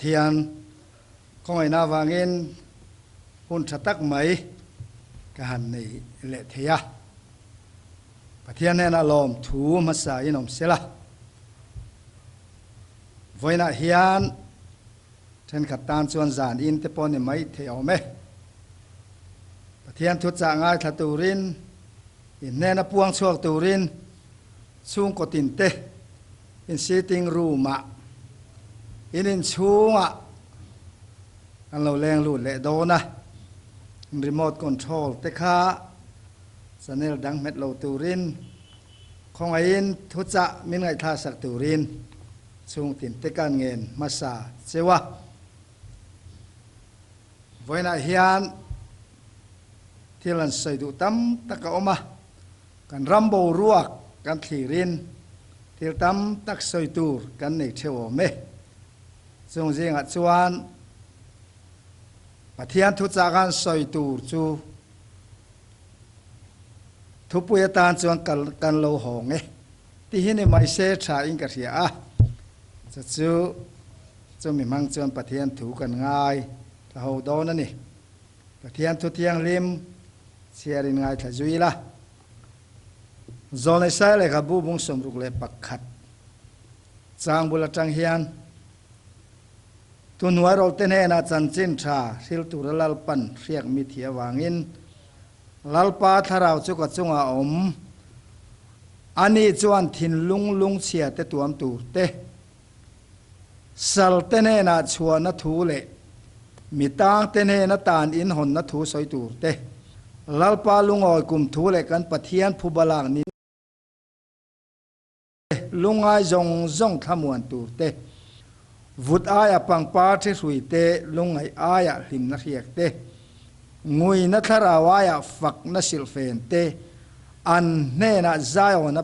Pathian khawngaihna avangin hun tha tak mai ka han nei leh thei a. Pathian hnenah lawmthu hmasa in awm sela. Vawiinah hian thenkhat tan chuan zan in te pawh ni mai thei awm e. Pathian thu chah ngaithla turin, in hnena puang chhuak turin chhungkaw tin te in sitting room ah in inchhungah kan lo leng lut leh dawn a, remote control te kha channel dang hmet lo turin khawngaihin thuchah min ngaihthlak sak turin chhungtin te kan ngen hmasa cheu a. Vawiinah hian thil an sawi duh tam tak a awm a, kan ram boruak kan thlirin thil tam tak sawi tur kan nei theuh awm e. Chung zingah chuan Pathian thuchah khan sawi tur chu thupui atan chuan kan lo hawng e tih hi ni mai se tha in ka hria a, chu chu chumi hmang chuan Pathian thu kan ngai thla ho dawn a ni. Pathian thu thianghlim chhiar in ngaithla zui la. Zawlnei Sai lehkhabu bung 61. Chang bul atang hian Thuhnuai rawlte hnenah chanchin tha hril tura Lalpan hriak mi thi avangin Lalpa thlarau chu ka chungah a awm. Ani chuan thinlung lungchhia te tuam tur te, sal te hnenah chhuahna thu leh mi tang te hnena tan inhawnna thu sawi tur te, Lalpa lungawi kum thu leh kan Pathian phuba lak ni Lungai zawng zawng thlamuan tur te, vut aia pangpar thi hrui te, lungngaih aia hlimna hriak te, nguina thlarau aia fakna silhfen te, an hnenah Zion-a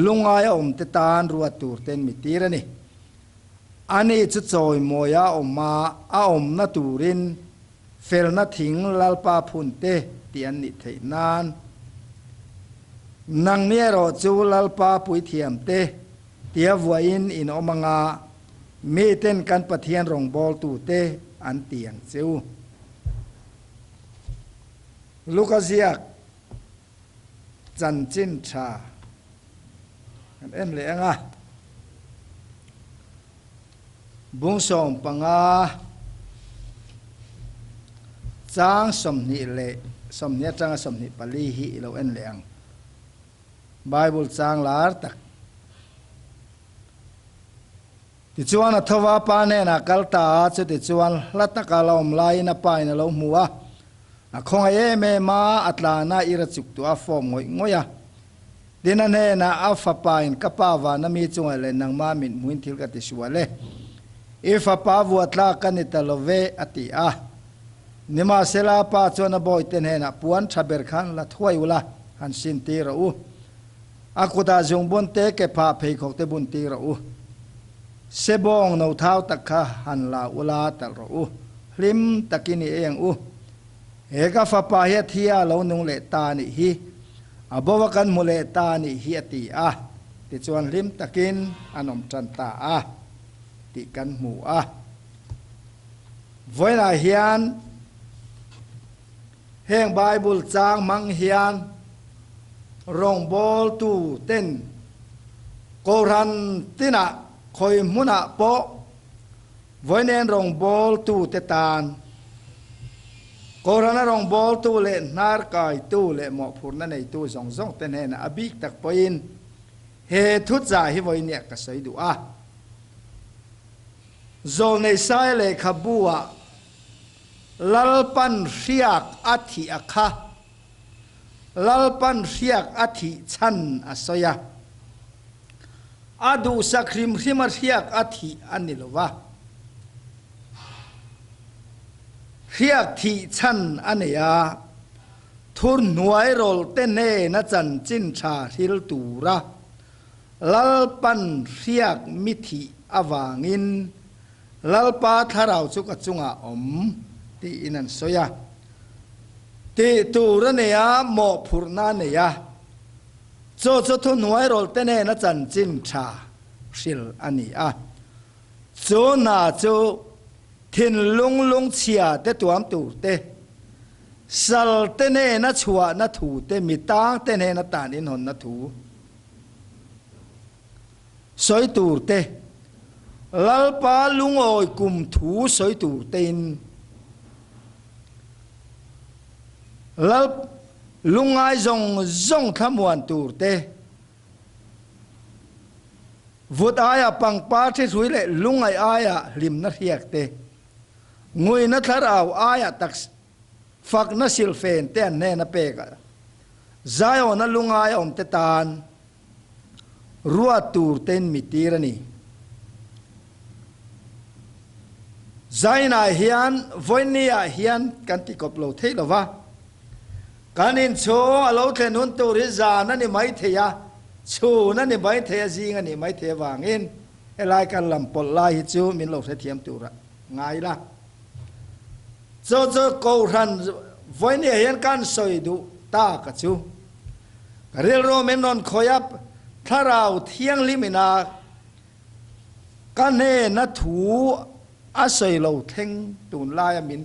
lungaia awm te tan ruat tur ten mi tir a ni. Ani chu chawimawia awm a, a awmna turin Felna thing Lalpa phun te tih an nih theih nan. Nangni erawh chu Lalpa puithiam te tia vuahin in awm anga miten kan Pathian rawngbawltu te an ti ang che u. Luka ziak chanchin tha kan en leh anga. Bung 15 chang 20 leh 20 atanga 24 hi i lo en leh ang. Bible chang lar tak. Tichuan a thova pa hnenah kal ta a, chutichuan hla taka la awm laiin a pa in a lo hmu a. A khawngaih em em a, a tlan a, ira chuk tuah a fawm ngawih ngawih a. Tin a hnenah a fapa in ka pa vana mi chungah leh nangmah mit hmuin thil ka ti sual e. I fapa vua tlak ka ni ta lo ve, a ti a. Nimahsela a pa chuan a bawite hnenah puan tha ber khan la thuai ula, han sin tir rawh u. A kutah zungbun te ke phah pheikhawk te bun tir rawh u. Sebawng no thau tak kha han la ula talh rawh u. Hlim takin i ei ang u. He ka fapa hi a thi a lo nung leh ta a nih hi, a bo a kan hmu leh ta a nih hi a ti a, tichuan hlim takin an awm tan ta a tih kan hmu a. Vawiinah hian heng Bible chang hmang hian rawngbawltu ten Kohhran tinah khawi hmunah pawh Vawiinen rawngbawltute tan Kohhrana rawngbawltu leh hnarkaitu leh mawhphurhna neitu zawng zawngte hnenah a bik tak pawhin he thuchah hi vawinia ka sawi duh a. Zawlnei Sai lehkhabu-ah Lalpan hriak a thih a kha, Lalpan hriak a thih chhan a sawi a. A duhsak hrim hrim a hriak a thih a ni lo va. Hriak thih chhan a nei a, thur hnuai rawlh te hnena chanchin tha hril tura Lalpan hriak mi thih avangin Lalpa thlarau chu ka chungah awm tiin an sawi a. Tih tur a nei a, mawhphurhna a nei a. Chu chu thuhnuai rawlte nena chanchin tha hril a ni a. Chu hna chu thinlung lungchhia te tuam tur te, sal te hnena chhuahna thu te, mi tang te hnena tan inhawnna thu sawi tur te, Lalpa lungawi kum thu sawi tur tein Lal lungngai zawng zawng thlamuan tur te, Vut aia pangpar thihrui leh lungngaih aia hlimna hriak te, nguina thlarau aia tak fakna silfen te an hnena pek a, Zion-a lungai awm te tan ruat tur tein mi tir a ni. Zion-ah hian vawinia hian kan ti kawp lo thei lo va. Kan inchhung a lo thlen hun tur hi zan a ni mai thei a, chhun a ni mai thei a, zing a nih mai thei avangin helai kan lam pawlh lai hi chu min lo hrethiam tur a ngai la. Chu chu Kohhran vawinia hian kan sawi duh ta ka chu. Ka rilru min rawn khawih a, Thlarau Thianghlim ina ka hnena thu a sawi lo thleng tunlaia min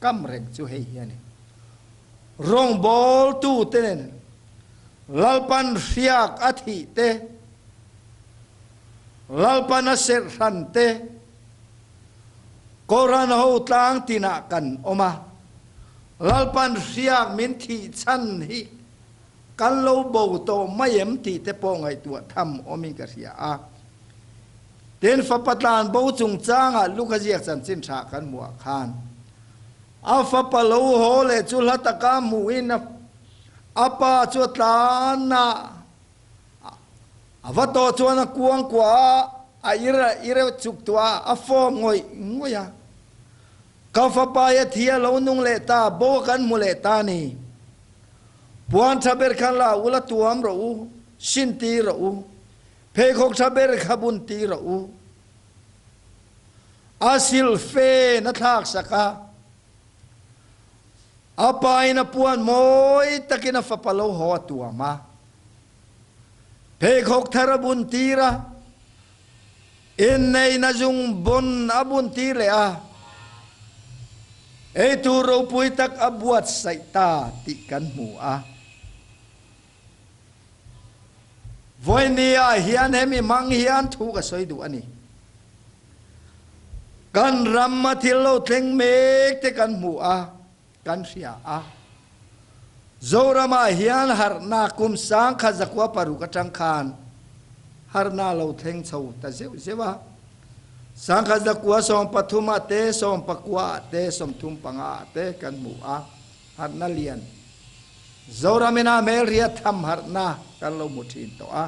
kam reng chu hei hi a ni. Rawngbawltute nen Lalpan hriak a thih te, Lalpan a serh hran te, Kohhran ho tlang tinah kan awm a, Lalpan hriak min thih chhan hi kan lo bo tawh mai em tih te pawh ngaihtuah tham awmin ka hria a. Tin, fapa tlan bo chungchangah Luka ziak chanchin tha kan hmuh ah khan A fapa lo haw leh chu hla taka hmuhin a pa chu a tlan a, a va tawh chuan a kuang kuah a, a ir a ir chuk tuah a, a fawm ngawih ngawih a. Ka fapa hi a thi a lo nung leh ta, bo a kan hmu leh ta a ni. Puan tha ber khan la ula tuam rawh u, sin tir rawh u, pheikhawk tha ber kha bun tir rawh u. A silfen a thlak sak a, a pain a puan mawi takin a fapa lo haw a tuam a, pheikhawk thar a bun tir a, inneihna zung bun a bun tir leh a, eitur ropui tak a buatsaih ta tih kan hmu a. Vawinia hian hemi hmang hian thu ka sawi duh a ni. Kan ram a thil lo thleng mek te kan hmu a, kan hria a. Zoramah hian harhna kum sangkhat zakua paruk atang khan harhna lo thleng chho ta zeuh zeuh a. Sangkhat zakua 13 ah te, 19 ah te, 35 ah te kan hmu a, harhna lian. Zoram ina hmelriat tham harhna kan lo hmu thin tawh a.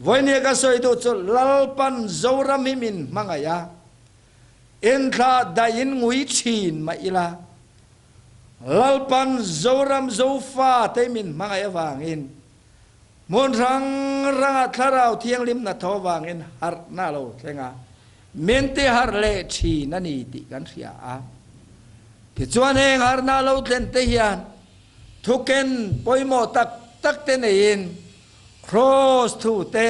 Vawinia ka sawi duh chu Lalpan Zoram hi min hmangaih a, inthlah daih in ngui thin mah ila, Lalpan Zoram Zofa te min hmangaih avangin hmun hrang hrangah Thlarau Thianghlim hnathawh avangin harhna a lo thleng a, min ti harh leh thin a ni tih kan hria a. Tichuan heng harhna lo thlen te hian thuken pawimawh tak tak te neiin Kraws thu te,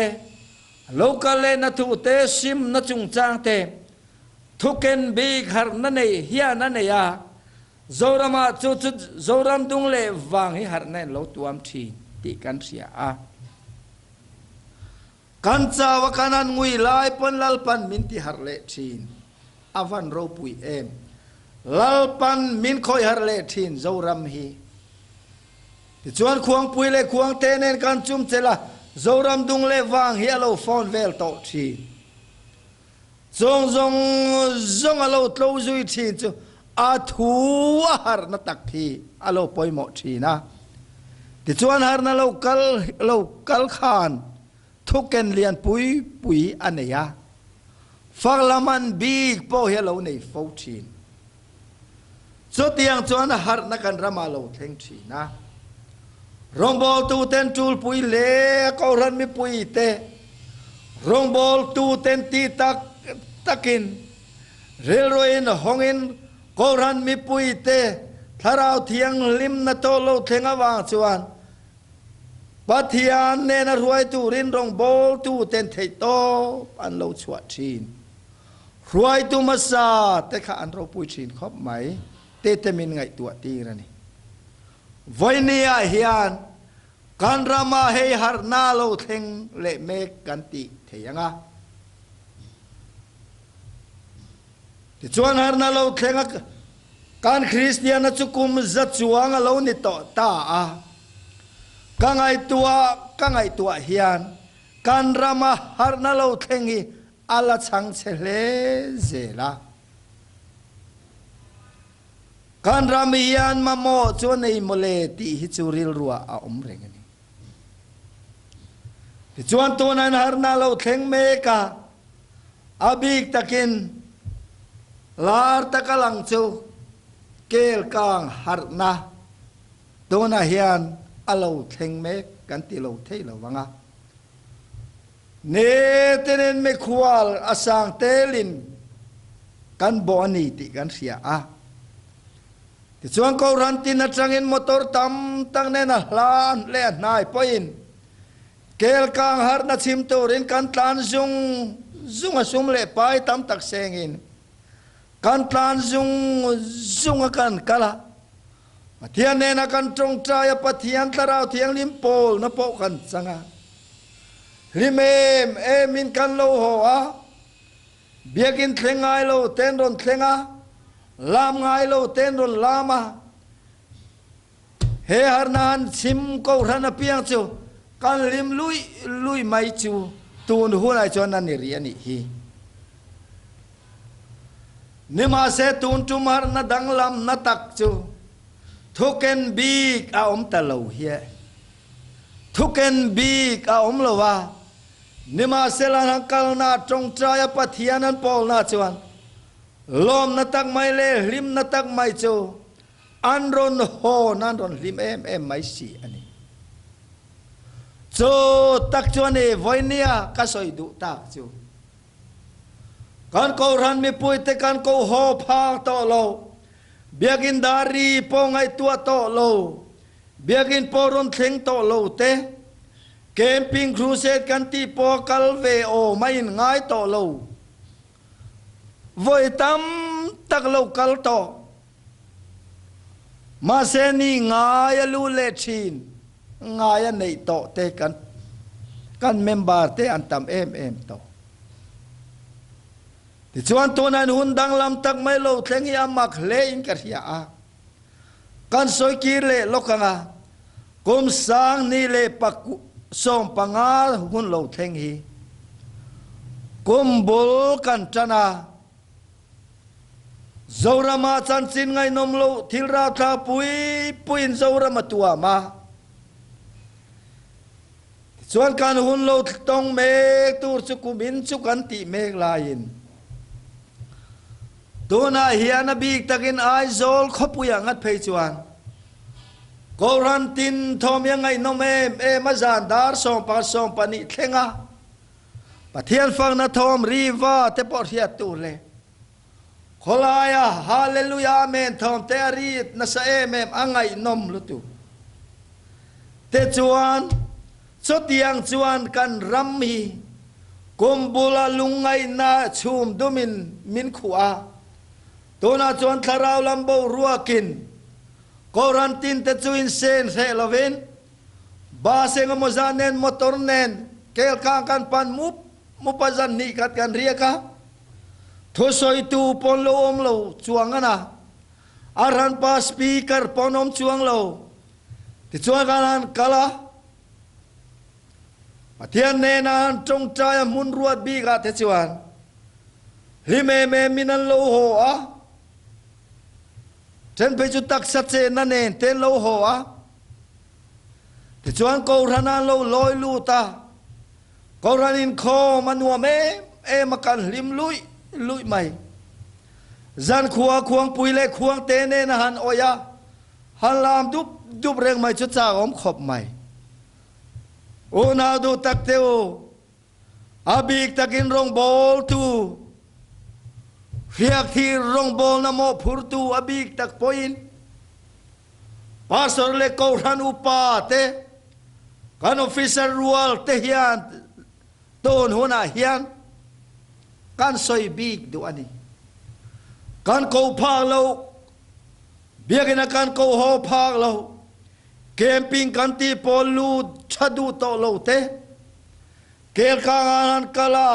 lo kal lehna thu te, simna chungchang te, thuken bik harhna nei hian a nei a, Zoramah chu chu Zoram dung leh vang hi harhna in lo tuam thin tih kan hria a. Kan chau a kan han ngui lai pawn Lalpan min ti harh leh thin. A van ropui em. Lalpan min khawih harh leh thin Zoram hi. Tichuan Khuangpui leh Khuangte nen kan chum chelh a, Zoram dung leh vang hi a lo phone vel tawh thin. Chawng zawng zawng a lo tlo zui thin chu a thu a harhna tak hi a lo pawimawh thin a. Tichuan harhna lo kal lo kal khan thuken lian pui pui a nei a, fak lam an bik pawh hi a lo nei fo thin. Chutiang chuan a harhna kan ramah lo thleng thin a. Rawngbawltuten tulpui leh Kohhran mipuite rawngbawltuten ti tak takin rilruin hawngin Kohhran mipuite Thlarau Thianghlimna tawh lo thleng avang chuan. Pathian nena hruai turin rawngbawltu ten theihtawp an lo chhuah thin. Hruaitu hmasa te kha an ropui thin khawp mai te te min ngaihtuah tir a ni. Vawinia hian kan rama hei harhna lo thleng leh mek kan tih thei ang a. Tichuan harhna lo thleng a Kan Kristianna chu kum za chuang a lo ni tawh ta a, ka ngaihtuah ka ngaihtuah hian kan rama harhna lo thleng hi a la chhang chhe hle zel a. Kan ram hian mamawh chu a nei mawle tih hi chu rilruah a awm reng a ni. Tichuan tunah in harhna lo thleng mek a, A bik takin lar taka lang chu kel kang harhna tunah hian a lo thleng mek kan ti lo thei lo vang a. Netinin mikhual a sang telin kan bawh a ni tih kan hria a. Tichuan Kohhran tin atangin motor tam tak nen a hlan leh a hnai pawhin Kel kang harhna chhim turin kan tlan zung zung a sum leh pai tam tak sengin kan tlan zung zung a kan kal a. Pathian nena kan tawngtai a Pathian Thlarau Thianghlim pawlna pawh kan chang a. Hlim em emin kan lo haw a, biakin thleng ngai lo ten rawn thleng a, lam ngai lo ten rawn lam a. He harna han chhim kohhran apiang chu kan hlim luih luih mai chu tun hunah chuan a ni rih a nih hi. Nimahse tun tum harna danglamna tak chu thuken bik a awm ta lo hi. Thuken bik a awm lo a, nimahsela an kalna tawngtaia Pathian an pawlna chuan lawmna tak mai leh hlimna tak mai chu An rawn hawn, an rawn hlim em em mai si a ni. Chu tak chu a ni, vawinia ka sawi duh tak chu. Kan Kohhran mipuite kan ko haw phak tawh lo, Biakinn dar ri pawh ngaihtuah tawh lo, Biakinn pawh rawn thleng tawh lo te, Camping Crusade kan tih pawh kal ve awm a in ngai tawh lo. Vawi tam tak lo kal tawh. Mahse ni ngai a lu leh thin, ngai a neih tawh te kan kan member te an tam em em tawh. Tichuan tunah in hun danglam tak mai lo thleng hi a mak hle in ka hria a. Kan sawi kir leh lawk ang a, kum sang ni leh 15 hun lo thleng hi kum bul kan tan a, Zorama chanchin ngaihnawm loh thil rauthla pui puiin Zoram a tuam a. Tichuan kan hun lo tawng mek tur chu kumin chu kan tih mek laiin tunah hian a bik takin Aizawl khawpuiah ngat phei chuan Kohhran tin thawm hi a ngaihnawm em em a zan dar 11 12 thleng a. Pathian fakna thawm ri va te pawh hriat tur le. Khawlaia Hallelujah Amen thawm te a ri nasa em em a ngaihnawm lutuk. Te chuan chutiang chuan kan ram hi kum bula lungngaihna chhum dumin min khuh a, tunah chuan thlarau lam boruakin Kohhran tin te chu insen hreh lovin Bus engemaw zah nen motor nen kel kang kan pan mup mup a zan hnih khat kan riak a, thusawitu pawn lo awm lo chuang an a, a hranpa speaker pawn awm chuang lo tichuan kan han kal a, Pathian nena han tawngtai a hmun ruat bik ah te chuan hlim em em in an lo haw a, then phei chu taksa chenna nen te an lo haw a. Tichuan Kohhran an lo lawi lut a, Kohhran inkhawm a nuam em em a kan hlim luih luih mai. Zankhua khuangpui leh khuangte nen a han awih a, han lam dup dup reng mai chu chak awm khawp mai. Unau duh tak te u, a bik takin rawngbawltu, hriakthir rawngbawlna mawhphurtu a bik tak pawhin, Pastor leh Kohhran upa te, Kan officer rual te hian tun hunah hian kan sawi bik duh a ni. Kan ko phak lo, biakinn a kan ko haw phak lo, camping kan tih pawl lu tha duh tawh lo te, kelkang ah an kal a,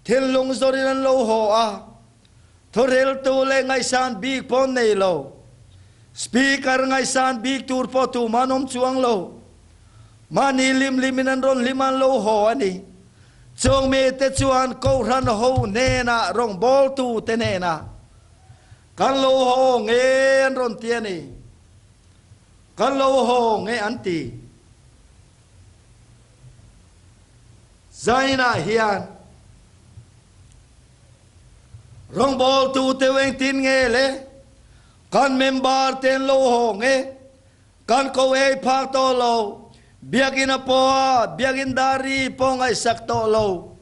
thinlung zawrin an lo haw a, Thureltu leh ngaihsan bik pawh nei lo. Speaker ngaihsan bik tur pawh tumah an awm chuang lo. Mahni lim limin an rawn hlim an lo haw a ni. Chung mite chuan Kohhran ho hnenah rawngbawltute hnenah kan lo haw nge an rawn ti a ni. Kan lo haw nge an ti. Zainah hian. Rawngbawltute engtin nge le? Kan member te an lo hawng e, kan ko ei phak tawh lo, biakinn a pawh a, biakinn dari pawh ngaihsak tawh lo.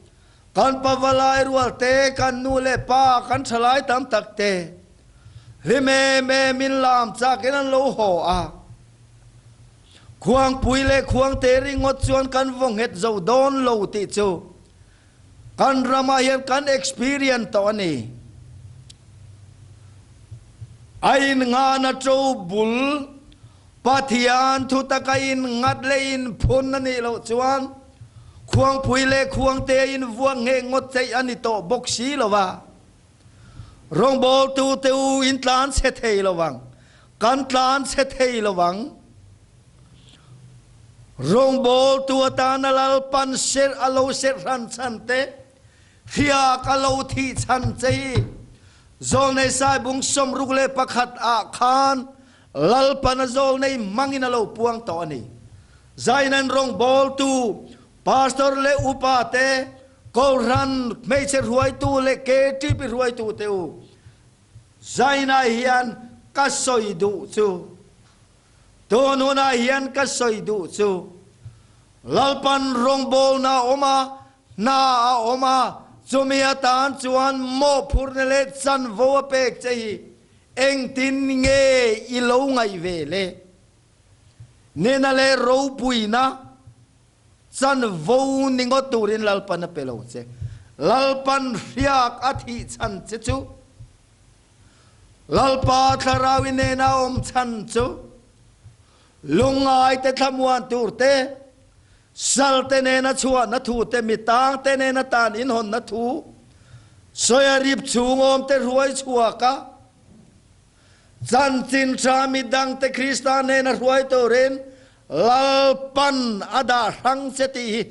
Kan pavalai rual te, kan nu leh pa, kan thalai tam tak te hlim em em in lam chak in an lo haw a. Khuangpui leh khuangte ringawt chuan kan vaw nghet zo dawn lo tih chu Kan ramah hian kan experience tawh a ni. A innghahna to bul Pathian thu taka innghat leh inphun a nih loh chuan khuangpui leh khuangte a invuak ngheh ngawt theih a ni tawh bawk si lo va. Rawngbawltute u in tlan chhe thei lo vang, kan tlan chhe thei lo vang. Rawngbawltu atana Lalpan serh a lo serh hran chhan te, hriak a lo thih chhan che hi Zawlnei Saibung 61 ah khan Lalpan a zawlnei hmangin a lo puang tawh a ni. Zainan rawngbawltu, pastor leh upa te, Kohhran hmeichhe hruaitu leh KTP hruaitu te u, Zainah hian ka sawi duh chu. Tun hunah hian ka sawi duh chu, Lalpan rawngbawlna a awm a, hna a awm a, chumi atan chuan mawhphurhna leh chanvo a pek che hi engtin nge i lo ngaih ve le? Nena leh ropuina chanvo ni ngawt turin Lalpan a pe lo che. Lalpan hriak a thih chhan che chu Lalpa Thlarau i nena awm chhan chu lungngai te thlamuan tur te, sal te nena chhuahna thu te, mi tang te nena tan inhawnna thu, sawi a rip chhung awm te hruai chhuak a, chanchin tha mi dang te Krista nena hruai turin Lalpan a dah hrang che tih hi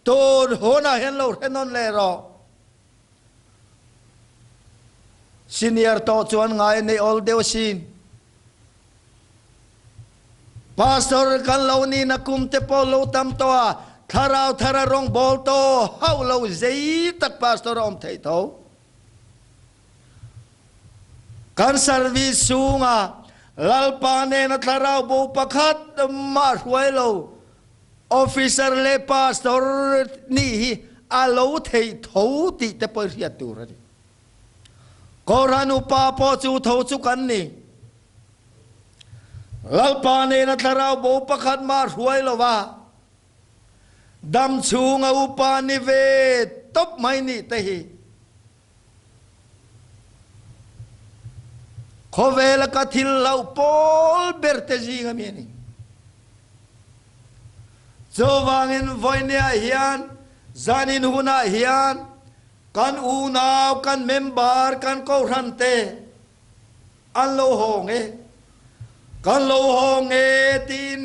tun hunah hian lo hre nawn leh rawh. Senior tawh chuan ngai a nei awl deuh asin. Pastor kan lo nihna kum te pawh lo tam tawh a, thlarau thar a rawngbâwl tawh hauh lo zei tak pastor a awm theih tho. Kan service chhunga Lalpa nena thlarau bo pakhat mah hruai lo Officer leh Pastor nih hi a lo theih tho tih te pawh i hriat tur a ni. Kohhran upa pawh chu tho chu kan ni. Lalpa nena thlarau bo pakhat mah hruai lova dam chhunga upa ni ve tawp mai nih te hi Khawvela ka thil hlauh pawl ber te zing ami a ni. Chuvangin vawinia hian zanin hunah hian kan unau, kan member, kan kohhran te an lo hawng e, kan lo hawng e tiin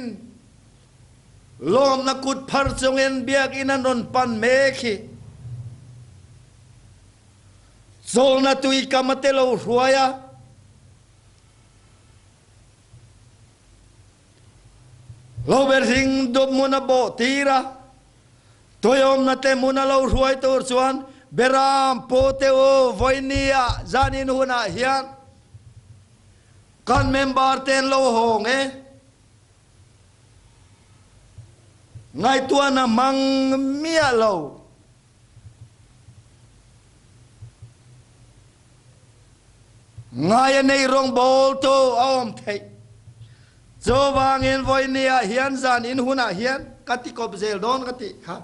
lawmna kut phar chungin biakinn an rawn pan mek hi. Chawlhna tui kam a te lo hruai a. Hlober hring dup hmun a bawh tir a. Tuiawmna te hmun a lo hruai tur chuan Beram pu te u vawiini ah zanin hunah hian kan member te an lo hawng e. Ngaihtuahna hmang miah lo. Ngai a nei rawngbawl tu a awm theih. Chuvangin vawiini ah hian zan in hunah hian. ka ti kawp zel dawn ka tih kha.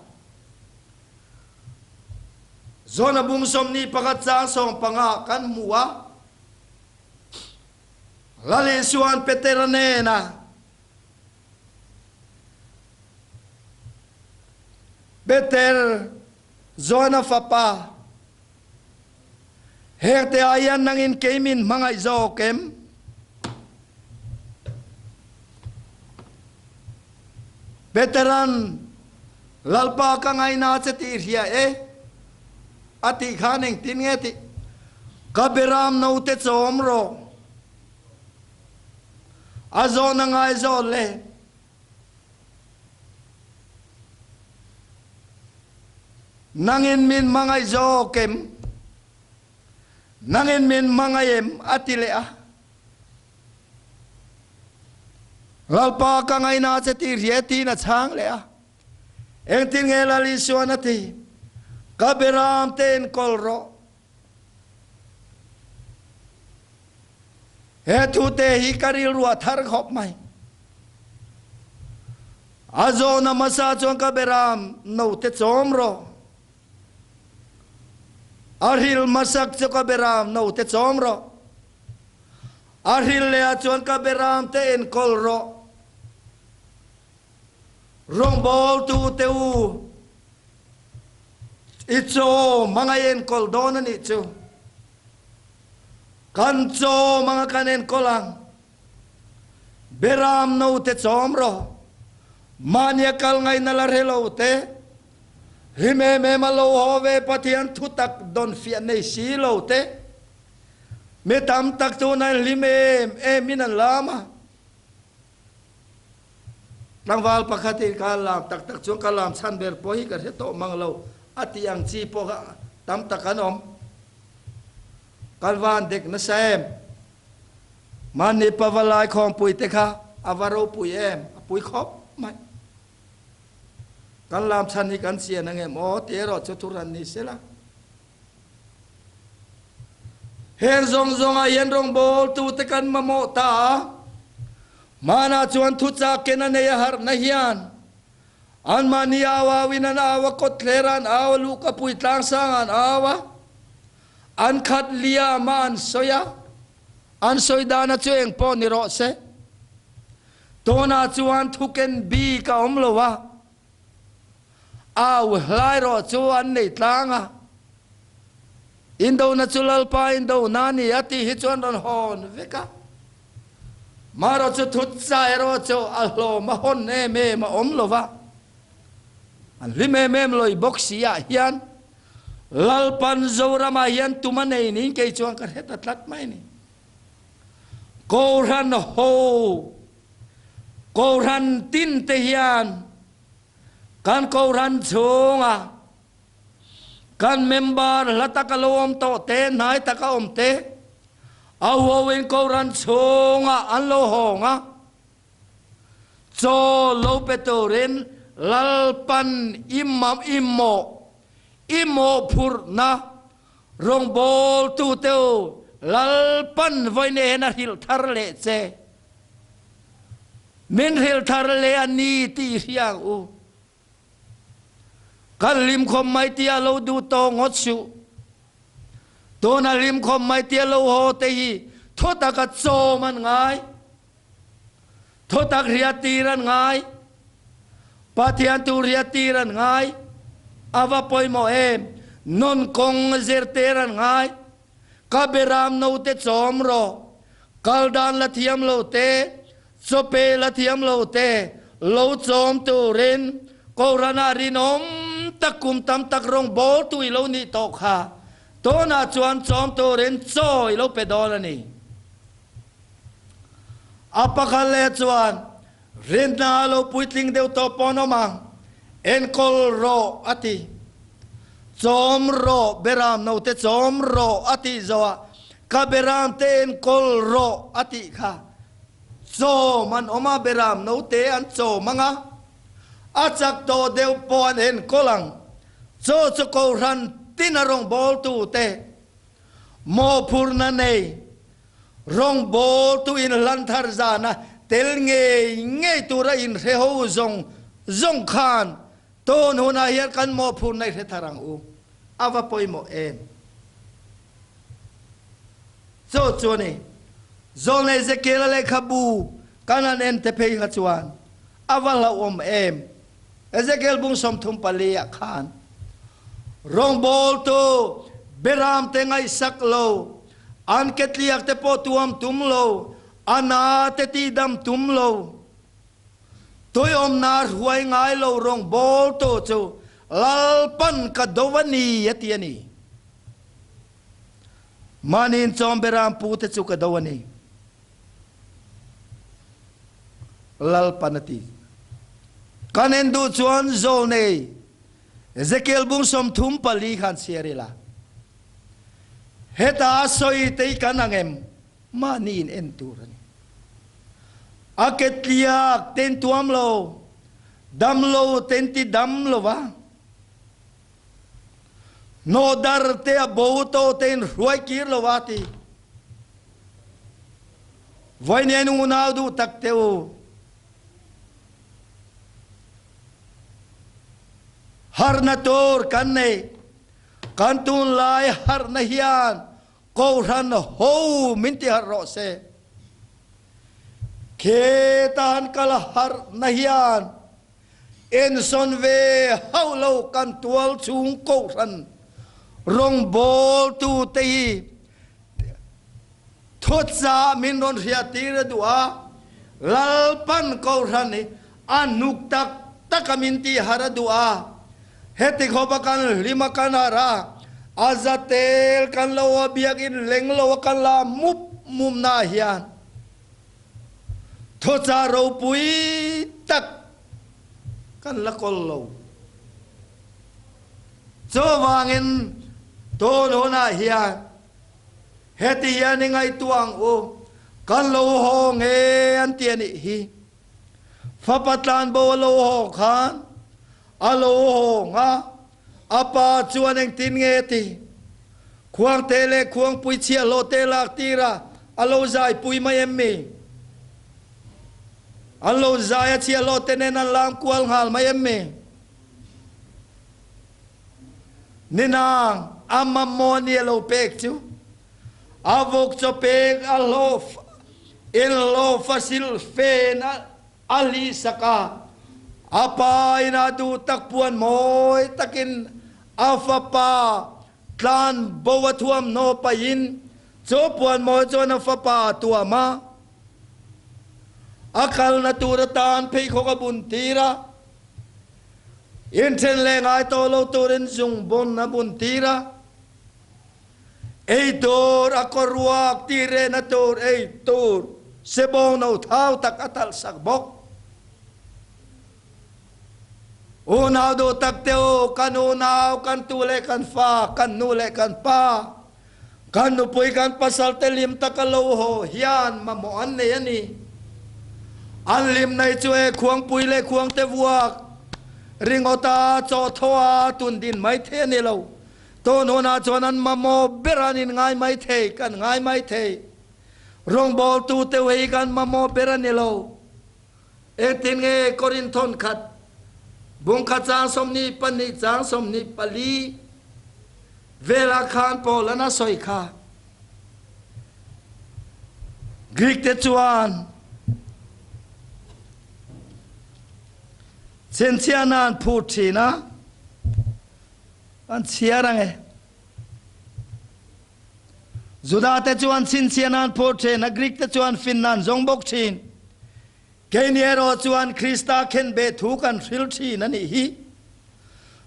Zona bung 21 chang 15 ah kan hmu a, Lal Isua'n Petera hnenah, Peter, Jona fapa, hengte ah hian nangin kei min hmangaih zawk em? Petera'n, Lalpa ka ngaina che tih hria e, a tih khan engtin nge tih? Ka beram note chawm rawh. A zawhna ngai zawh le. Nangin min hmangaih zawk em? Nangin min hmangaih em? A ti leh a. Lalpa ka ngaina che tih hria tiin a chhang leh a. Engtin nge Lal Isuan a ti? Ka beram te enkawl rawh. He thute hi ka rilruah thar khawp mai. A zawhna hmasa chuan ka beram note chawm rawh. A hril hmasak chu ka beram note chawm rawh. A hril leh ah chuan ka beram te enkawl rawh. Rawngbawltu te u, I chaw hmanga i enkawl dawn a nih chu. Kan chaw hmanga kan enkawl ang. Beram note chawm rawh. Mahnia kal ngaihna la hre lo te, hlim em em a lo haw ve Pathian thutak dawn fiah nei si lo te, mi tam tak tuna hlim em em in an lam a. Tlangval pakhat in ka lam tak tak chuan ka lam chhan ber pawh hi ka hre tawh mang lo a tih ang chi pawh kha tam tak an awm. Kan van dek nasa em? Mahni pavalai khawmpui te kha a va ropui em? A pui khawp mai. Kan lam chhan hi kan chian ang em aw tih erawh chu thuran ni sela. Heng zawng zawngah hian rawngbawltute kan mamawh ta a, hmanah chuan thuchak ken a nei a harhna hian anmahni au auin an au a, kawtthlerah an au a, luhkapui tlangsangah an au a, an khat liam a an sawi a, an sawi dana chu eng pawh ni rawh se. Tawnah chuan thuken bik a awm lo a. Au hlai rawh chu an nei tlang a, Indona chu Lalpa indona a ni a tih hi chuan rawn hawn vek a. Marawh chu thutsa erawh chu a hlawm a hawn em em a awm lo va, an hlim em em lawih bawk si ah hian Lalpan Zoramah hian tum a nei niin kei chuan ka hre ta tlat mai a ni. Kohhran ho Kohhran tin te hian kan kohhran chhunga kan member hla taka lo awm tawh te, hnai taka awm te, a huauin kohhran chhunga an lo hawng a, chaw lo pe turin Lalpan i mawh i mawhphurhna rawngbawltute u Lalpan vawiin a hrilh thar leh che. Min hrilh thar leh a ni tih i hria ang u. Kan hlimkhawm mai tia lo duh tawh ngawt suh. Tuna hlimkhawm mai tia lo haw te hi thutaka chawm an ngai. Thutak hriattir an ngai. Pathian tu hriattir an ngai. A va pawimawh em? Nun kawng zirtir an ngai. Ka beram note chawm rawh. Kal dan la thiam lo te, chawpe la thiam lo te, lo chawm turin Kohhranah rinawm tak kum tam tak rawng bawl tu i lo nih tawh kha. Tunah chuan chawm turin chaw i lo pe dawn a ni. A pakhat leh chuan rinna a lo puitling deuh tawh pawn awm ang, enkawl rawh a ti. Chawm rawh, beram note chawm rawh a tih zawhah ka beram te enkawl rawh a tih kha. Chawm an awm a, beram note an chawm ang a, a chak tawh deuh pawh an enkawl ang. Chaw chu Kohhran tin a rawngbawltute mawhphurhna nei Rawngbawltu inhlan thar zana tel ngei ngei tura inhre ho zawng zawng khan tun hunah hian kan mawhphurhna i hre thar ang u. A va pawimawh em? Chu chu a ni. Zawlnei Ezekiela lehkhabu kan han en te phei kha chuan a va hlauhawm em? Ezekiel bung 34 ah khan rawngbawltu beramte ngaihsak lo, an ketliak te pawh tuam tum lo, a na te tihdam tum lo, tuiawmna hruai ngai lo rawngbawltu chu Lalpan ka do a ni a ti a ni. Mahni inchawm beram pute chu ka do a ni. Lalpan a ti. Kan en duh chuan Zawlnei Ezekiel bung 34 khan chhiar ila. Heta a sawi te hi kan ang em? Mahni in en tur a ni. A ke tliak ten tuam lo, dam lo ten ti dam lo va. Hnawhdar te a bo to te in hruai kir lo va ti. Vawiin unau duh tak te u. Harhna tur kan nei. Kan tunlai harhna hian Kohhran ho min ti harh rawh se. Khetan kal harhna hian ensawn ve hauh lo kan tual chhung Kohhran rawngbawltute hi thuchah min rawn hriattir a duh a, Lalpan Kohhran hi a hnuk tak tak a min tih harh a duh a, heti khawpa kan hlim a kan harh a, a zatel kan lo a biakinn leng lo a kan la mup mup na hian thuchah ropui tak kan la kawl lo. Chuvangin tun hunah hian heti hian i ngaihtuah ang u, kan lo haw nge an ti a nih hi. Fapa tlanbo a lo haw khan a lo hawng a, a pa chuan engtin nge ti? Khuangte leh khuangpui chhiahhlawh te lak tir a, a lo zaipui mai em mi? An lo zai a chhiahhlawh te nen an lam kual nghal mai em mi? Ninang a mamawh ni a lo pek chu a vawk chaw pek a hlawh in hlawh fasil fen a hlih sak a, a pa in a duh tak puan mawi takin a fapa tlan bo a thuamhnaw pahin chu puan mawi chuan a fapa a tuam a, a kalna tur atan pheikhawk a bun tir a. Inthen leh ngai tawh lo turin zungbun a bun tir a, ei tur a kaw ruak tih rehna tur ei tur sebawng no thau tak a talh sak bawk. Unau duh tak te u, kan unau, kan tu leh kan fa, kan nu leh kan pa, kan nupui kan pasal te lim taka lo haw hian mamawh an nei a ni. An lim nei chu e khuangpui leh khuangte vuak ringawta chaw thaw a tun din mai thei a ni lo. Tun hunah chuan an mamawh ber an inngai mai thei, kan ngai mai thei. Rawngbawltute hi kan mamawh ber a ni lo. Engtin nge Korinthon khat bungkhat chang 22 chang 24 velah khan Paula'n a sawi kha? Greek te chuan chhinchhiahna an phut thin a, an chhiar ang e. Juda te chuan chhinchhiahna an phur thin a, Greek te chuan finna an zawng bawk thin. Keini erawh chuan Krista khenbeh thu kan hril thin a nih hi.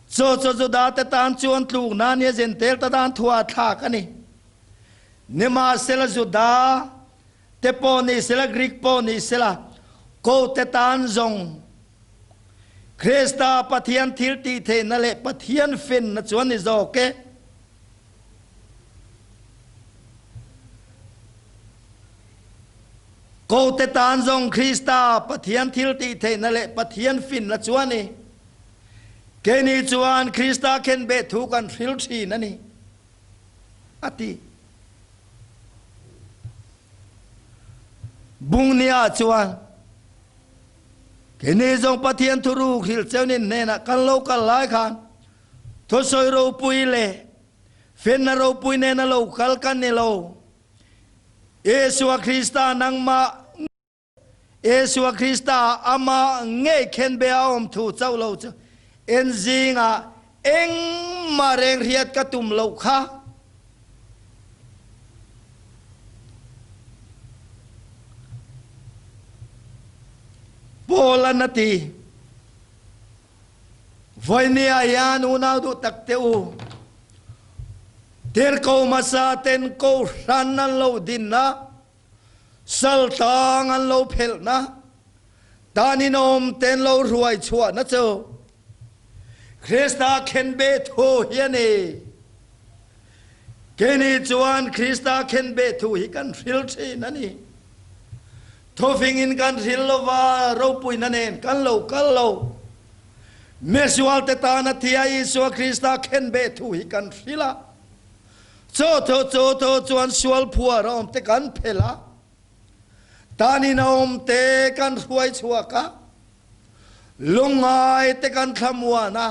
Chu chu Juda te tan chuan tlukna a nia Jentail te tan thua thlak a ni. Nimahsela Juda te pawh ni sela Greek pawh ni sela ko te tan zawng Krista Pathian thil tih theihna leh Pathian finna chuan ni zawk e. Kote tan zawng Krista Pathian thil tih theihna leh Pathian finna chu a ni. Keini chuan Krista khenbeh thu kan hril thin a ni, a ti. Bungnia chuan. Keini zawng Pathian thuruk hrilh cheunin hnenah kan lo kal lai khan thusawi ropui leh fenna ropui nena lo kal kan ni lo. Isua Krista nangmah Isua Krista amah ngei khenbe a awm thu chauh lo chu en zingah engmah reng hriat ka tum loh kha. Paul-a'n a ti, Vawinia hian unau duh tak teh u, tirhkoh hmasa ten kohhran an lo dinna, Saltang an lo phelhna, tan inawm ten lo hruai chhuahna chu Krista khenbeh thu hi a ni. Keini chuan Krista khenbeh thu hi kan hril thin a ni. Thufingin kan hril lova ropuina nen kan lo kal lo. Misualte tana thia Isua Krista khenbeh thu hi kan hril a. Chaw tho chaw tho chuan sual phuar a awm te kan phelh a, tanin a awm te kan hruai chhuak a, lungngai te kan thlamuan a,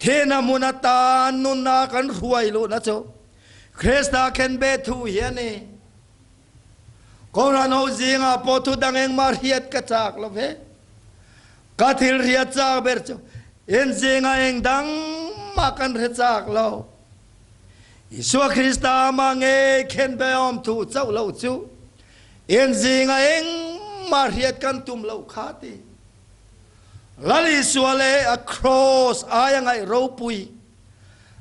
thihna hmun atan nunna kan hruai luhna chu Krista khenbeh thu hi a ni. Kohhran ho zingah pawh thu dang engmah hriat ka chak lo ve. Ka thil hriat chak ber chu en zingah eng dang mah kan hre chak lo. Isua Krista amah ngei khenbe awm thu chauh lo chu en zingah engmah hriat kan tum lo kha ti. Lal Isua leh a Kraws aia ngaih ropui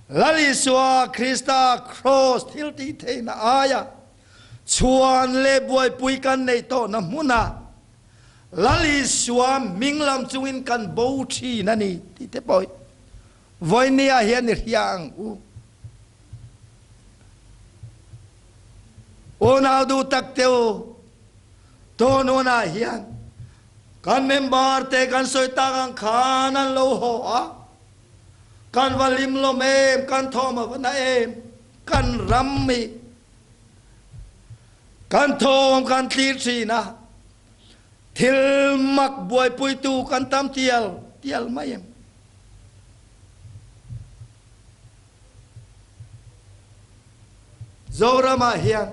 Lal Isua Krista Kraws thil tih theihna aia chhuan leh buaipui kan neih tawhna hmunah Lal Isua hming lam chungin kan bo thin a ni tih te pawh hi vawinia hian i hria ang u. Unau duh tak te u, tun hunah hian kan member te kan sawi tak ang khan an lo haw a, kan va hlim lawm em, kan thawm a va na em, kan ram hi Kan thawm kan thlir thin a, thil mak buaipuitu kan tam tial tial mai em? Zoramah hian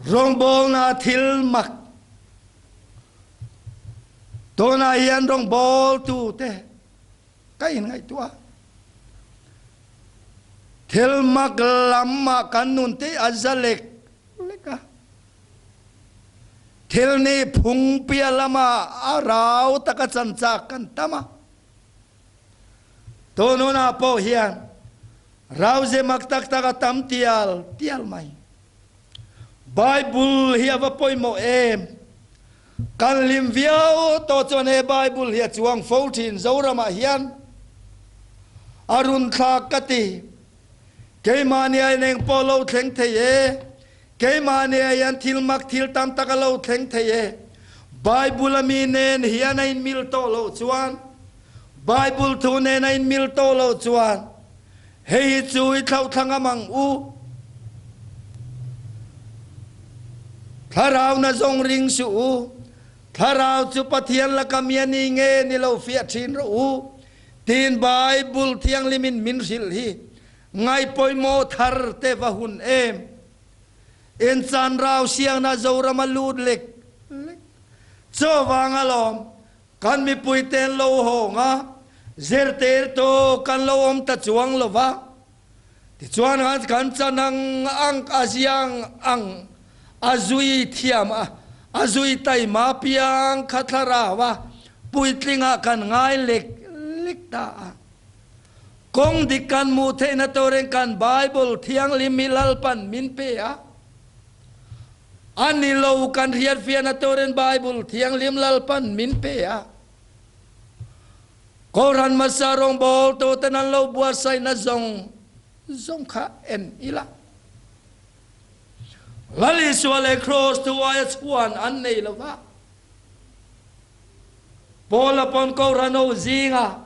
rawngbawlna thil mak Tunah hian rawngbawltute ka inngaihtuah a, thil mak lamah kan nun te a za lek lek a, thil nih phung piah lamah a rau taka chanchak kan tam a. Tun hunah pawh hian rau ze mak tak tak a tam tial tial mai. Bible hi a va pawimawh em? Kan hlim viau tawh chuan he Bible hi a chuang fo thin Zoramah hian a run thlak ka ti. Keimahni a ineng pawh lo thleng thei e, keimahni ah hian thil mak thil tam tak a lo thleng thei e. Bible a mi nen hian a inmil tawh loh chuan, Bible thu nen a inmil tawh loh chuan Hei hi chu i thlauhthla ngam ang u. Thlarau na zawng ring suh u. Thlarau chu Pathian laka mi a ni nge ni lo fiah thin rawh u tiin Bible thianghlim in min hrilh hi ngaihpawimawh thar te va hun em. In chan rau siangna Zoram a lut lek lek. Chaw vang alawm Kan mipuite an lo hawng a, zirtirtu kan lo awm ta chuang lo va. Tichuan kan chan ang ang a ziang ang a zui thiam a, a zui taima piang kha thlarau a puitlingah kan ngai lek lek ta a. Kawng dik kan hmuh theihna turin kan Bible thianghlim hi Lalpan min pe a. A ni lo, kan hriatfiahna turin Bible Thianghlim Lalpan min pe a. Kohhran hmasa rawngbawltuten an lo buatsaihna zawng zawng kha en ila. Lal Isua leh Kraws thu aia chhuan an nei lo va. Paula pawn Kohhran ho zinga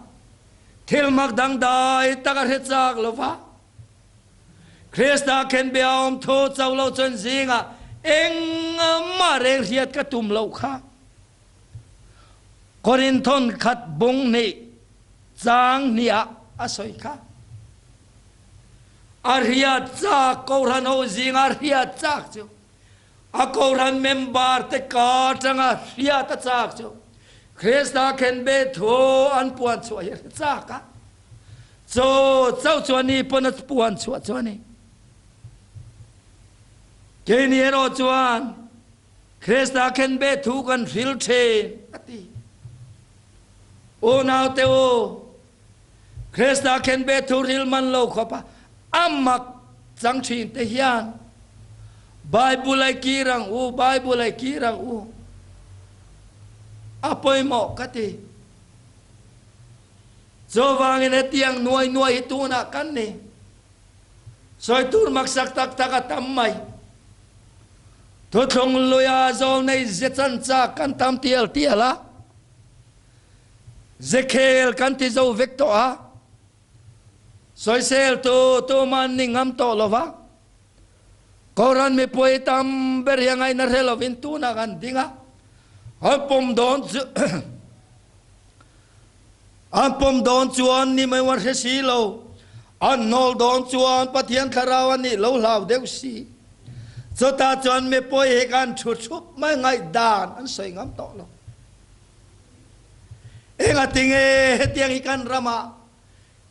thil mak dangdai tak a hre chak lo va. Krista khenbeh a awm thu cho lo chuan zingah engmah reng hriat ka tum loh kha. Korinthon khat bung hnih chang hnih ah a sawi kha. A hriat chak Kohhran ho zinga hriat chak chu a Kohhran member te ka atanga hriat a chak chu Krista khenbeh thu an puan chhuah hi a hre chak a. Chaw chauh chu a ni pawn a puan chhuah chu a ni. Keini erawh chuan Krista khenbeh thu kan hril thin a ti. Unaute u, Krista khenbeh thu hril man lo khawp a a mak chang thin te hian Bible ai kir ang u, Bible ai kir ang u. A pawimawh ka ti. Chuvangin hetiang nuai nuai hi tunah kan ni. Sawi tur maksak tak tak a tam mai. Thuthlung luia zawlnei ze chan chak kan tam tial tial a, ze khel kan ti zo vek tawh a, sawisel tu tuman ni ngam tawh lo va, Kohhran mipui tam ber hi a ngaihna hre lovin tunah kan ding a, an pawm dawn chu an pawm dawn chuan ni mai wan hre si lo, an hnawl dawn chuan Pathian thlarau a nih lo hlau deuh si. Chutah chuan mipui hi kan thu thup mai ngaihdan an sawi ngam tawh lo. Engatinge hetiang hi kan ramah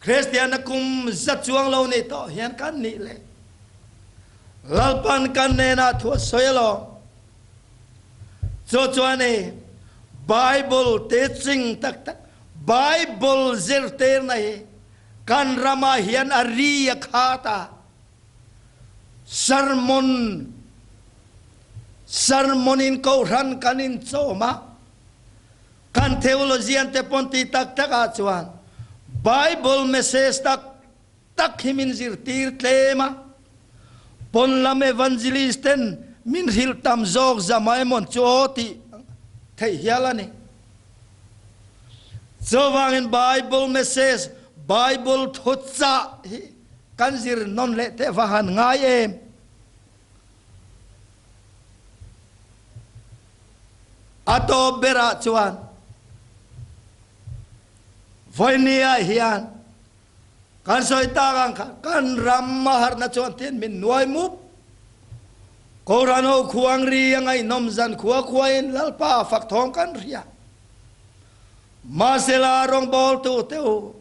Kristianna kum za chuang lo nih tawh hian kan nih le. Lalpan kan hnenah thu a sawi alawm. Chu chuan i Bible teaching tak tak, Bible zirtirna hi kan ramah hian a ri a khat a. Sermon, sermon in kohhran kan inchawm a. Kan theologian te pawn ti tak tak ah chuan Bible message tak tak hi min zirtir tlem a, pawn lam evangelist ten min hrilh tam zawk zama emawn chu aw tih theih hial a ni. Chuvangin Bible message, Bible thuchah hi kan zir nawn leh teh va han ngai em? A tawp berah chuan vawinia hian kan sawi tak ang kha kan ram a harhna chuan tin min nuai mup. Kohhran ho khuang ri a ngaihnawm zan khua khuain Lalpa fak thawng kan hria. Mahsela rawngbawltu te u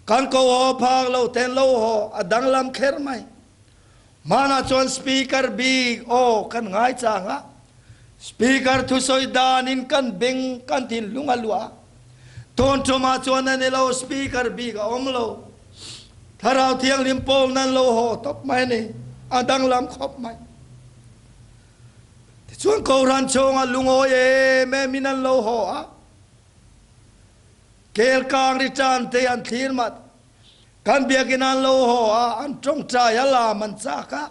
kan ko haw phak lo ten lo haw a danglam kher mai. Hmanah chuan Speaker bik aw kan ngaichang a, Speaker thusawi danin kan beng kan thinlung a luah a. Tun tumah chuan a ni lo, Speaker bik a awm lo. Thlarau Thianghlim pawl nan lo haw tawp mai a ni, a danglam khawp mai. Tichuan Kohhran chhunga lungawi em emin an lo haw a, Kelkang ri tan te an thlir mah. Kan biakinn an lo haw a, an tawngtai a lam an chak a.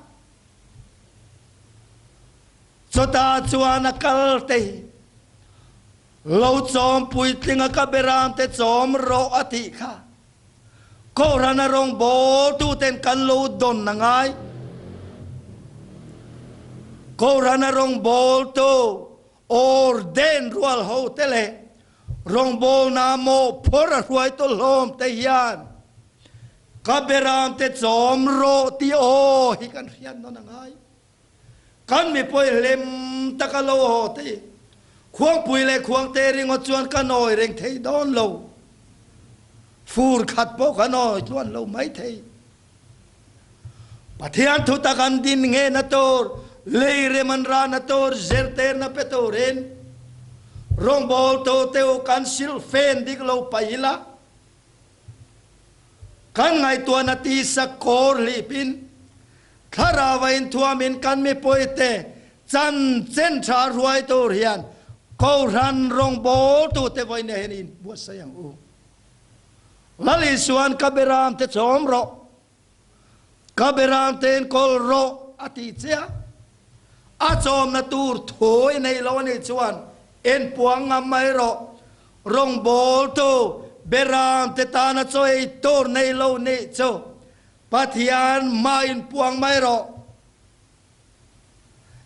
Chutah chuan a kal te hi lo chawm puitling a ka beram te chawm rawh a tih kha Kohhran a rawngbawl tu ten kan lo dawn a ngai. Kohhran a rawngbawl tu Orden rual ho te leh rawngbawlna mawhphawrh a hruaitu hlawm te hian ka beram te chawm rawh tih aw hi kan hriat nawn a ngai. Kan mipui hlim taka lo haw te hi khuangpui leh khuangte ringawt chuan ka nawi reng thei dawn lo. Fur khat pawh ka nawi tluan lo mai thei. Pathian thutak an din nghehna tur, lei rem an rahna tur, zirtirna pe turin rawngbawltu te u kan silhfen dik lo paih ila, kan ngaihtuahna tisa kawr hlipin, thlarau a inthuamin kan mipuite chanchin tha hruai tur hian Kohhran rawngbawltu te vawiin hian i inbuatsaih ang u. Lal Isua'n ka beram te chawm rawh, ka beram te enkawl rawh a ti che a, a chawmna tur thu i nei lo a nih chuan enpuang ngam mai rawh. Rawngbawltu beram te tana chaw ei tur nei lo nih chu. Pathian mah in puang mai rawh.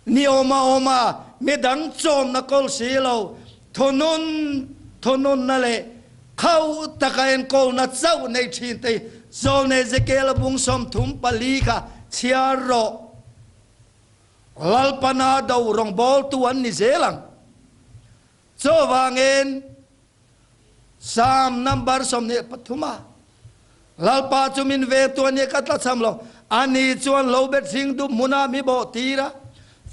Ni awma awma midang chawmna kawl si lo, thunun thununna leh khauh taka enkawlna chauh nei thin te Zawlne Ezekiel-a bung 34 kha chhiar rawh. Lalpana do rawngbawltu an ni zel ang. Chuvangin Psalm number 23 ah, Lalpa chu min ve tu a nia ka tlachham lo, ani chuan lo bet hring dup hmunah mi bawh tir a,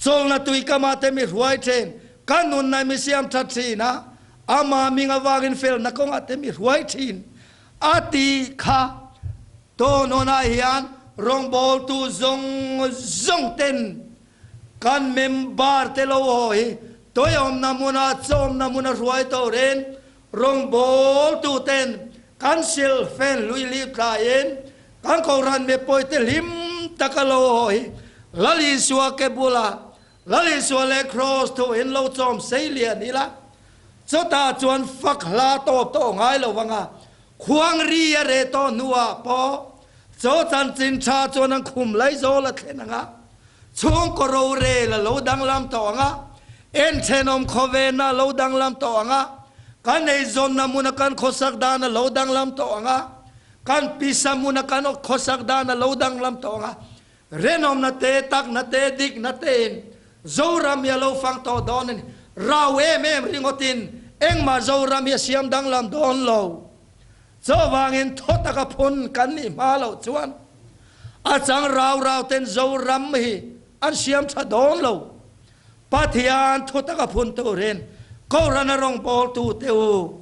chawlhna tui kamah te mi hruai then, ka nunna mi siam that thin a, amah ming avangin felna kawngah te mi hruai thin, a ti kha. Tawnawnah hian rawngbawltu zawng zawng ten Kan member te lo haw hi toiawmna hmuna chawmna hmuna hruai turin rawngbawltu ten kan silfen lui lip tlaiin kan Kohhran mipui te hlim taka lo haw hi Lal Isua ke bula Lal Isua leh Kraws thu in lo chawm sei lian ila chutah chuan fak hla tawp tawh ngai lo anga khuang ri a reh tawh hnuah pawh chaw chanchin tha chuan an khum lai zawl a thlen anga Chhungkaw rorel a lo danglam tawh ang a, enthenawm khawvenna a lo danglam tawh ang a, kan eizawnna hmuna kan khawsak dan a lo danglam tawh ang a, kan pisa hmuna kan khawsak dan a lo danglam tawh ang a, renawmna te, takna te, dikna tein Zoram hi a lo fang tawh dawn a ni. Rau em em ringawtin engmah Zoram hi a siam danglam dawn lo. Chuvangin thaw taka phun kan nih hma loh chuan a chang rau rau ten Zoram hi an siam tha dawn lo. Pathian thu taka phun turin Kohhran a rawngbawltu te u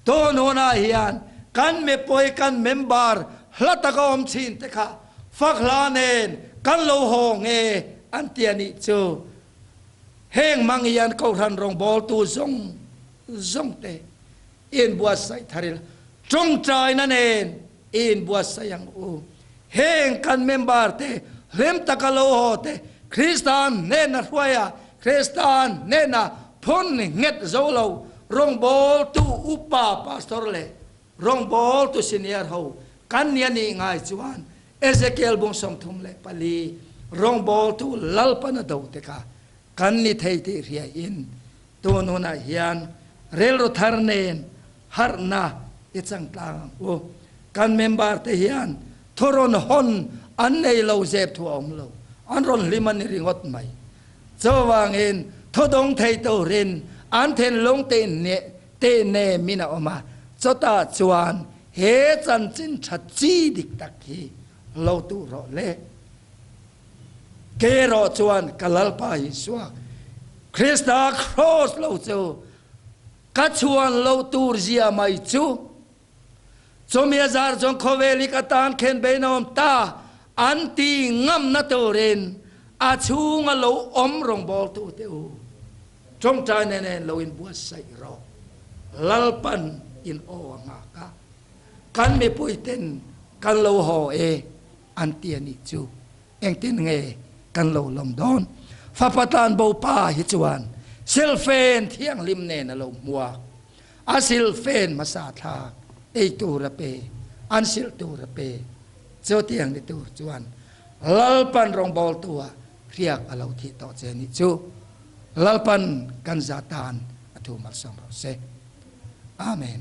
tun hunah hian kan mipui kan member hla taka awm thin te kha fak hla nen kan lo haw nge an ti a nih chu. Heng hmang hian Kohhran rawngbawltu zawng zawng te I inbuatsaih thar ila, tawngtaina nen i inbuatsaih ang u. Heng kan member te hlim taka lo haw te Krista hnena hruai a, Krista hnena phun nghet zo lo rawngbawltu upa pastor leh rawngbawltu senior ho kan nia nih ngai chuan Ezekiel bung 34 rawngbawltu Lalpana do te kha kan ni thei tih hriain Tun hunah hian rilru thar nen harhna i chang tlang ang u. Kan member te hian thurawn hawn an nei lo zep thu a awm lo, an rawn hlim a ni ringawt mai. Chuvangin thudawng thei turin an thinlung tih nemin a awm a, chutah chuan he chanchin tha chi dik tak hi lo tuh rawh le. Kei erawh chuan ka Lalpa Isua Krista kraws lo chu ka chhuan lo tur zia mai chu. Chumi a zar chuan khawvel hi ka tan khen bein a awm ta an ti ngamna turin a chhunga lo awm rawngbawltu te u tawngtai nen en lo inbuatsaih rawh. Lalpan in aw a nghak a, kan mipuiten kan lo haw e. An ti a nih chu engtin nge kan lo lawm dawn? Fapa tlanbo pa hi chuan silfen thianghlim nen a lo hmuak. A silfen hmasa thlak ei tur a pe, an silh tur a pe. Chutiang ni tur chuan Lalpan rawngbawltua hriak a lo thih tawh che nih chu. Lalpan kan za tan a thu malsawm rawh se. Amen.